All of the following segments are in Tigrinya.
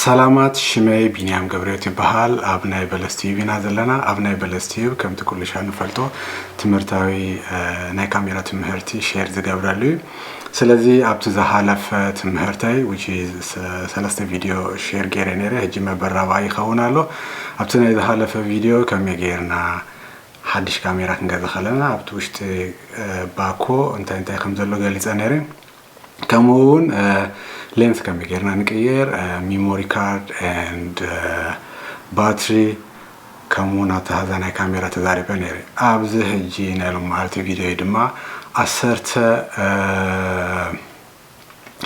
ሰላማት፣ ሽመይ ቢንያም ገብረዮት ይበሃል። ኣብ ናይ በለስ ቲዩብ ኢና ዘለና። ኣብ ናይ በለስ ቲዩብ ከምቲ ኩሉ ሻዕ ንፈልጦ ትምህርታዊ ናይ ካሜራ ትምህርቲ ሼር ዝገብረሉ እዩ። ስለዚ ኣብቲ ዝሃለፈ ትምህርተይ which is ሰለስተ ቪድዮ ሼር ገይረ ነይረ። ሕጂ መበል ራብዓይ ይኸውን ኣሎ። ኣብቲ ናይ ዝሃለፈ ቪድዮ ከመይ ገይርና ሓድሽ ካሜራ ክንገዛ ከለና ኣብቲ ውሽጢ ባኮ እንታይ እንታይ ከም ዘሎ ገሊፀ ነይረ። ከምኡ እውን ሌንስ ከመይ ጌርና ንቅየር፣ ሚሞሪ ካርድ and ባትሪ፣ ከምኡ እውን ኣብቲ ሃዛ ናይ ካሜራ ተዛሪበ ነይረ። ኣብዚ ሕጂ ናይ ሎማዓልቲ ቪድዮ ድማ ዓሰርተ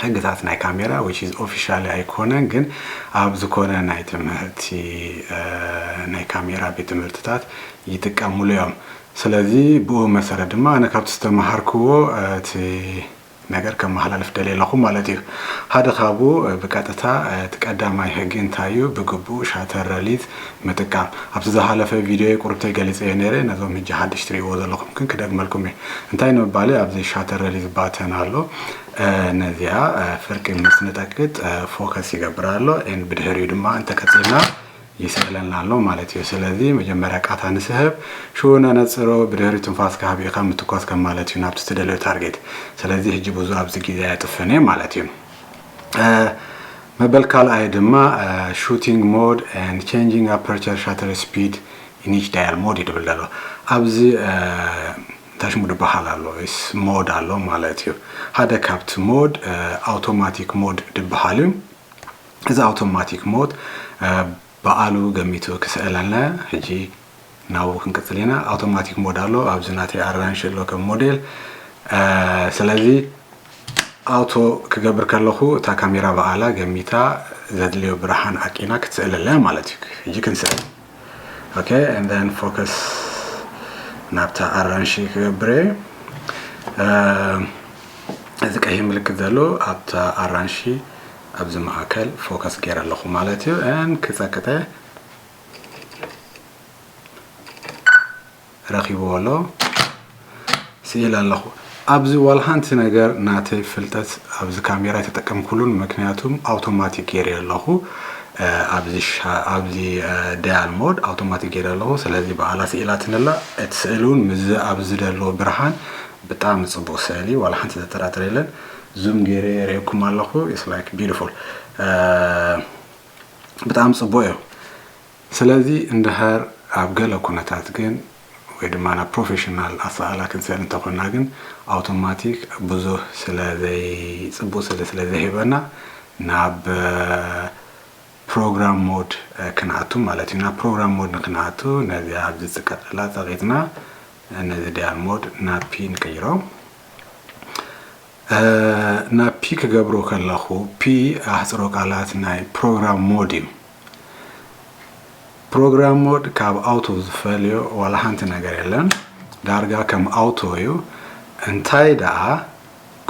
ሕግታት ናይ ካሜራ which is officially ኣይኮነን ግን ኣብ ዝኾነ ናይ ትምህርቲ ናይ ካሜራ ቤት ትምህርትታት ይጥቀምሉ እዮም። ስለዚ ብኡ መሰረት ድማ ኣነ ካብቲ ዝተመሃርክዎ እቲ ነገር ከመሓላልፍ ደልየ ኣለኹ ማለት እዩ። ሓደ ካብኡ ብቀጥታ እቲ ቀዳማይ ሕጊ እንታይ እዩ? ብግቡእ ሻተር ረሊዝ ምጥቃም። ኣብቲ ዝሃለፈ ቪድዮ ቁርብተይ ገሊፀዮ ነይረ። ነዞም ሕጂ ሓድሽ ትሪእዎ ዘለኹም ግን ክደግመልኩም እየ። እንታይ ንምባል ኣብዚ ሻተር ረሊዝ ባተን ኣሎ። ነዚኣ ፍርቂ ምስ ንጠቅጥ ፎከስ ይገብር ኣሎ። ብድሕሪኡ ድማ እንተቀፂልና ይስእለና ኣሎ ማለት እዩ። ስለዚ መጀመርያ ቃታ ንስሕብ፣ ሽኡ ነነፅሮ፣ ብድሕሪ ትንፋስ ክሃብ ኢኻ ምትኳስ ከም ማለት እዩ ናብቲ ትደልዮ ታርጌት። ስለዚ ሕጂ ብዙ ኣብዚ ግዜ ኣየጥፍን እየ ማለት እዩ። መበል ካልኣይ ድማ shooting mode and changing aperture shutter speed in each dial mode እዩ ድብል ዘሎ። ኣብዚ ታሽሙ ድበሃል ኣሎ ሞድ ኣሎ ማለት እዩ። ሓደ ካብቲ ሞድ ኣውቶማቲክ ሞድ ድበሃል እዩ። እዚ ኣውቶማቲክ ሞድ በዓሉ ገሚቱ ክስእለና ሕጂ ናብኡ ክንቅፅል ኢና። ኣውቶማቲክ ሞድ ኣሎ ኣብዚ ናተይ ኣራንሽ ኣሎ ከም ሞዴል። ስለዚ ኣውቶ ክገብር ከለኹ እታ ካሜራ በዓላ ገሚታ ዘድልዮ ብርሃን ኣቂና ክትስእለለያ ማለት እዩ። ሕጂ ክንስእል okay and then focus ናብታ ኣራንሺ ክገብር እየ። እዚ ቀይሕ ምልክት ዘሎ ኣብታ ኣራንሺ ኣብዚ ማእከል ፎከስ ገይረ ኣለኹ ማለት እዩ። ን ክጸቅጠ ረኺብዎ ኣሎ ስኢለ ኣለኹ። ኣብዚ ዋላ ሓንቲ ነገር ናተይ ፍልጠት ኣብዚ ካሜራ ኣይተጠቀምኩሉን፣ ምክንያቱም ኣውቶማቲክ ገይረ ኣለኹ። ኣብዚ ዳያል ሞድ ኣውቶማቲክ ገይረ ኣለኹ። ስለዚ በዓላ ስኢላትንላ እቲ ስእሊ እውን ምስዚ ኣብዚ ዘሎ ብርሃን ብጣዕሚ ፅቡቅ ስእሊ ዋላ ሓንቲ ዘጠራጥር የለን። ዙም ገይረ የርእየኩም ኣለኹ። It's like beautiful ብጣዕሚ ፅቡቅ እዩ። ስለዚ እንድሕር ኣብ ገለ ኩነታት ግን ወይ ድማ ናብ ፕሮፌሽናል ኣሰኣላ ክንስእል እንተኾንና ግን ኣውቶማቲክ ብዙህ ስለዘይ ፅቡቅ ስእሊ ስለዘይህበና ናብ ፕሮግራም ሞድ ክንኣቱ ማለት እዩ። ናብ ፕሮግራም ሞድ ንክንኣቱ ነዚ ኣብዚ ዝጥቀጠላ ፀቂጥና ነዚ ዳያል ሞድ ናብ ፒ ንቀይሮ። ናብ ፒ ክገብሮ ከለኹ ፒ ኣሕፅሮ ቃላት ናይ ፕሮግራም ሞድ እዩ። ፕሮግራም ሞድ ካብ ኣውቶ ዝፈልዮ ዋላ ሓንቲ ነገር የለን። ዳርጋ ከም ኣውቶ እዩ። እንታይ ደኣ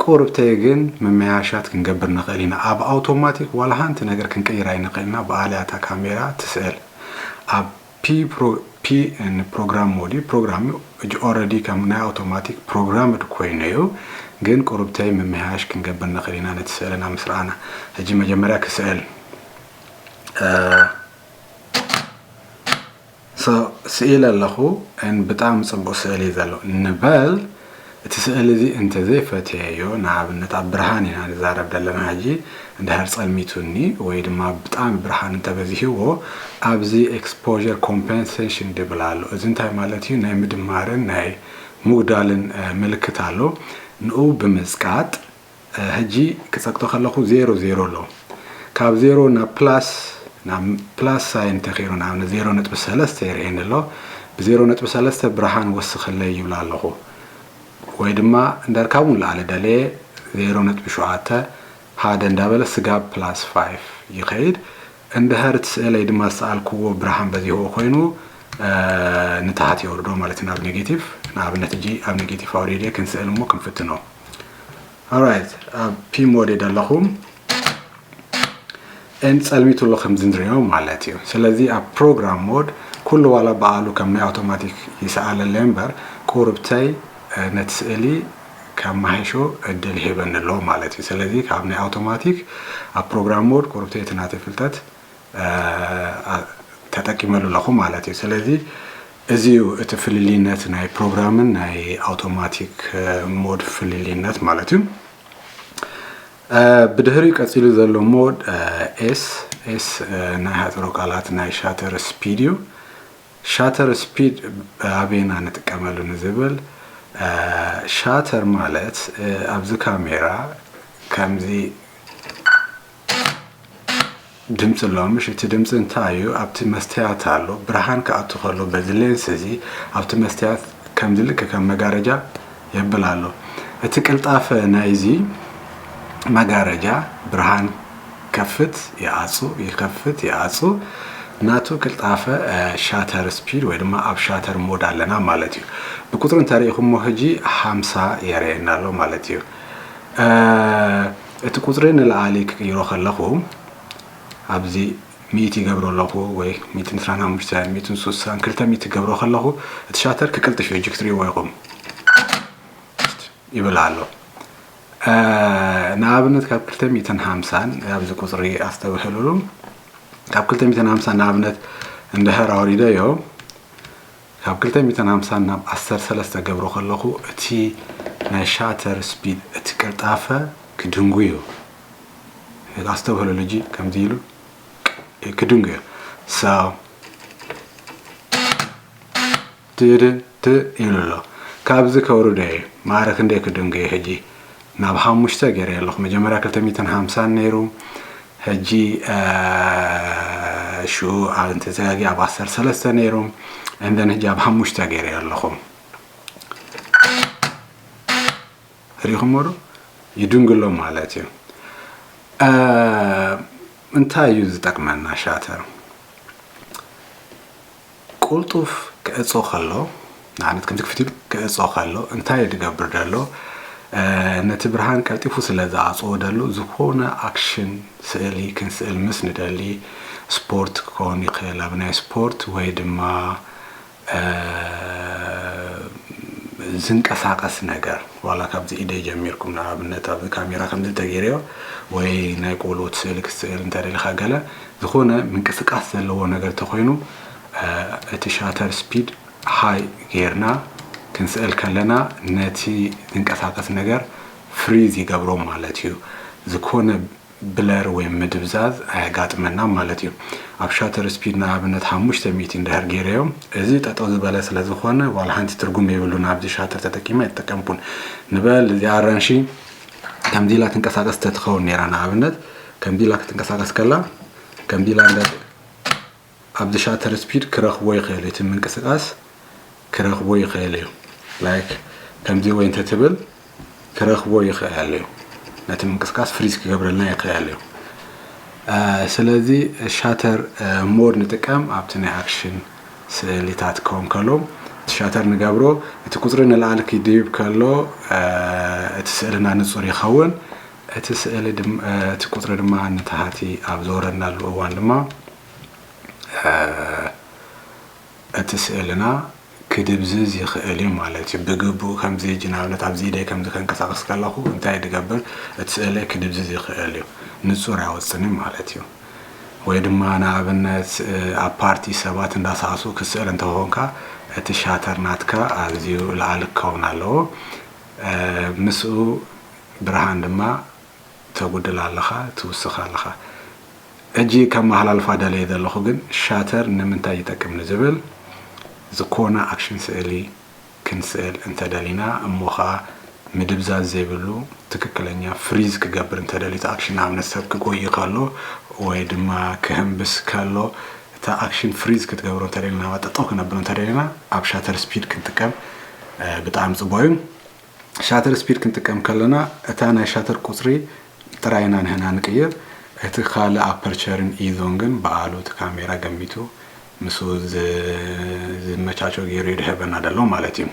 ቁርብተይ ግን ምምያሻት ክንገብር ንኽእል ኢና። ኣብ ኣውቶማቲክ ዋላ ሓንቲ ነገር ክንቅይር ኣይንኽእልና። ብኣልያ እታ ካሜራ ትስእል። ኣብ ፒ ፕሮግራም ሞድ እዩ። ፕሮግራም እዩ። ሕጂ ኦረዲ ከም ናይ ኣውቶማቲክ ፕሮግራምድ ኮይኑ እዩ። ግን ቁርብተይ ምምያሽ ክንገብር ንኽእል ኢና ነቲ ስእልና ምስ ረኣና። ሕጂ መጀመርያ ክስእል ስኢለ ኣለኹ። ብጣዕሚ ፅቡቅ ስእሊ እዩ ዘሎ ንበል። እቲ ስእሊ እዚ እንተዘይፈትየዮ ንኣብነት ኣብ ብርሃን ኢና ንዛረብ ዘለና ሕጂ እንድሕር ፀልሚቱኒ ወይ ድማ ብጣዕሚ ብርሃን እንተበዚህዎ ኣብዚ exposure compensation ድብል ኣሎ። እዚ እንታይ ማለት እዩ? ናይ ምድማርን ናይ ምጉዳልን ምልክት ኣሎ። ንኡ ብምፅቃጥ ሕጂ ክፀቅጦ ከለኹ ዜሮ ዜሮ ኣሎ። ካብ ዜሮ ናብ ፕላስ ናብ ፕላስ ሳይን ተኸይሩ ንኣብነት ዜሮ ነጥቢ ሰለስተ ይርእየኒ ኣሎ። ብዜሮ ነጥቢ ሰለስተ ብርሃን ወስኸለይ ይብል ኣለኹ። ወይ ድማ እንድሕር ካብኡ ንላዕሊ ደለየ ዜሮ ነጥቢ ሸውዓተ ሓደ እንዳበለ ስጋብ ፕላስ ፋይቭ ይኸይድ። እንድሕር እቲ ስእለይ ድማ ዝሰኣልክዎ ብርሃን በዚህዎ ኮይኑ ንታሕቲ የውርዶ ማለት እዩ ናብ ኔጌቲቭ። ንኣብነት ሕጂ ኣብ ኔጌቲቭ ኣውሪደ ክንስእል እሞ ክንፍትኖ። Alright ኣብ ፒ ሞድ ኣለኹ። ን ጸልሚቱ ኣሎ ከምዚ ንሪኦ ማለት እዩ። ስለዚ ኣብ ፕሮግራም ሞድ ኩሉ ዋላ በዓሉ ከም ናይ ኣውቶማቲክ ይሰኣለለይ እምበር ቁርብተይ ነቲ ስእሊ ከመሓይሾ ዕድል ይህበኒ ኣሎ ማለት እዩ። ስለዚ ካብ ናይ ኣውቶማቲክ ኣብ ፕሮግራም ሞድ ቁርብተይ እቲ ናተይ ፍልጠት ተጠቂመሉ ኣለኹ ማለት እዩ። ስለዚ እዚ እዩ እቲ ፍልልይነት ናይ ፕሮግራምን ናይ ኣውቶማቲክ ሞድ ፍልልይነት ማለት እዩ። ብድሕሪኡ ቀፂሉ ዘሎ ሞድ ኤስ ኤስ ናይ ሃፅሮ ቃላት ናይ ሻተር ስፒድ እዩ። ሻተር ስፒድ ኣበየና ንጥቀመሉ ንዝብል፣ ሻተር ማለት ኣብዚ ካሜራ ከምዚ ድምፂ ኣሎ። ምሽ እቲ ድምፂ እንታይ እዩ? ኣብቲ መስትያት ኣሎ፣ ብርሃን ክኣቱ ከሎ በዚ ሌንስ እዚ ኣብቲ መስትያት ከምዚ ልክ ከም መጋረጃ የብል ኣሎ። እቲ ቅልጣፈ ናይዚ መጋረጃ ብርሃን ከፍት ይኣጹ ይከፍት ይኣጹ ናቱ ቅልጣፈ ሻተር ስፒድ ወይ ድማ ኣብ ሻተር ሞድ ኣለና ማለት እዩ። ብቁፅሪ እንተሪኢኹሞ ሕጂ ሓምሳ የረየና ኣሎ ማለት እዩ። እቲ ቁፅሪ ንላዓሊ ክቅይሮ ከለኹ ኣብዚ ሚእቲ ይገብሮ ኣለኹ ወይ ሚእትን ዕስራን ሓሙሽተን ሚእትን ሱሳን ክልተ ሚእቲ ገብሮ ከለኹ እቲ ሻተር ክቅልጥፍ እዩ። ሕጂ ክትሪእዎ ኢኹም ይብል ኣሎ። ንኣብነት ካብ ክልተ ሚእትን ሓምሳን ኣብዚ ቁፅሪ ኣስተብህልሉ። ካብ ክልተ ሚእትን ሓምሳን ንኣብነት እንድሕር ኣውሪደዮ ካብ ክልተ ሚእትን ሓምሳን ናብ ዓሰርተ ሰለስተ ገብሮ ከለኹ እቲ ናይ ሻተር ስፒድ እቲ ቅልጣፈ ክድንጉ እዩ። ኣስተብህልሉ ሕጂ ከምዚ ኢሉ ክድንጉ እዩ። ሶ ድድድ ኢሉ ኣሎ። ካብዚ ከውርዶ እየ ማዕረ ክንደይ ክድንጉ እየ ሕጂ ናብ ሓሙሽተ ገይረ ኣለኹ። መጀመርያ ክልተ ሚእትን ሓምሳን ነይሩ ሕጂ ሽኡ እንተዘጋጊ ኣብ ዓሰርተ ሰለስተ ነይሩ እንደን ሕጂ ኣብ ሓሙሽተ ገይረ ኣለኹ። ሪኹሞ ዶ ይድንግሎ ማለት እዩ። እንታይ እዩ ዝጠቅመና ሻተር? ቁልጡፍ ክእጾ ከሎ ንኣብነት ከምዚ ክፍት ኢሉ ክእጾ ከሎ እንታይ እዩ ዝገብር ዘሎ? ነቲ ብርሃን ቀልጢፉ ስለ ዝኣጽዎ ደሎ ዝኾነ ኣክሽን ስእሊ ክንስእል ምስ ንደሊ ስፖርት ክኸውን ይኽእል ኣብ ናይ ስፖርት ወይ ድማ ዝንቀሳቀስ ነገር ዋላ ካብዚ ኢደይ ጀሚርኩም ንኣብነት ኣብዚ ካሜራ ከምዚ ተገይርዮ ወይ ናይ ቆልኡት ስእሊ ክትስእል እንተደሊካ ገለ ዝኾነ ምንቅስቃስ ዘለዎ ነገር ተኮይኑ እቲ ሻተር ስፒድ ሃይ ጌርና ክንስእል ከለና ነቲ ዝንቀሳቀስ ነገር ፍሪዝ ይገብሮ ማለት እዩ። ዝኾነ ብለር ወይ ምድብዛዝ ኣየጋጥመና ማለት እዩ። ኣብ ሻተር ስፒድ ንኣብነት ሓሙሽተ ሚእቲ እንድሕር ገይረዮ እዚ ጠጠው ዝበለ ስለ ዝኾነ ዋላ ሓንቲ ትርጉም የብሉን። ኣብዚ ሻተር ተጠቂመ ኣይተጠቀምኩን ንበል። እዚኣ ኣራንሺ ከምዚ ኢላ ትንቀሳቀስ ተትኸውን ነይራ ንኣብነት ከምዚ ኢላ ክትንቀሳቀስ ከላ ከምዚ ኢላ እንደ ኣብዚ ሻተር ስፒድ ክረኽቦ ይኽእል እዩ። እቲ ምንቅስቃስ ክረኽቦ ይኽእል እዩ። ላይክ ከምዚ ወይ እንተትብል ክረኽቦ ይኽእል እዩ። ነቲ ምንቅስቃስ ፍሪዝ ክገብረልና ይኽእል እዩ። ስለዚ ሻተር ሞድ ንጥቀም ኣብቲ ናይ ኣክሽን ስእሊታት ክኸውን ከሎ እቲ ሻተር ንገብሮ እቲ ቁፅሪ ንላዕሊ ክድይብ ከሎ እቲ ስእልና ንፁር ይኸውን። እቲ ስእሊ እቲ ቁፅሪ ድማ ንታሕቲ ኣብ ዘወረድናሉ እዋን ድማ እቲ ስእልና ክድብዝዝ ይኽእል እዩ ማለት እዩ። ብግቡእ ከምዚ ሕጂ ንኣብነት ኣብዚ ኢደይ ከምዚ ከንቀሳቕስ ከለኹ እንታይ ድገብር? እቲ ስእለይ ክድብዝዝ ይኽእል እዩ፣ ንጹር ኣይወጽን እዩ ማለት እዩ። ወይ ድማ ንኣብነት ኣብ ፓርቲ ሰባት እንዳሳዕሱ ክስእል እንተኾንካ እቲ ሻተር ናትካ ኣዝዩ ላዕሊ ክኸውን ኣለዎ። ምስኡ ብርሃን ድማ ተጉድል ኣለኻ፣ ትውስኽ ኣለኻ። ሕጂ ከመሓላልፋ ደለየ ዘለኹ ግን ሻተር ንምንታይ ይጠቅም ንዝብል ዝኾነ ኣክሽን ስእሊ ክንስእል እንተደሊና እሞ ኸዓ ምድብዛዝ ዘይብሉ ትክክለኛ ፍሪዝ ክገብር እንተደሊ እቲ ኣክሽን ንኣብነት ሰብ ክጎይ ከሎ ወይ ድማ ክህምብስ ከሎ እታ ኣክሽን ፍሪዝ ክትገብሮ እንተደሊና ጠጠው ክነብር እንተደሊና ኣብ ሻተር ስፒድ ክንጥቀም ብጣዕሚ ፅቡቅ እዩ። ሻተር ስፒድ ክንጥቀም ከለና እታ ናይ ሻተር ቁፅሪ ጥራይ ኢና ንህና ንቅይር። እቲ ካልእ ኣፐርቸርን ኢዞን ግን በዓሉ እቲ ካሜራ ገሚቱ ምስኡ ዝመቻቸው ገይሩ እዩ ድህበና ደሎ ማለት እዩ።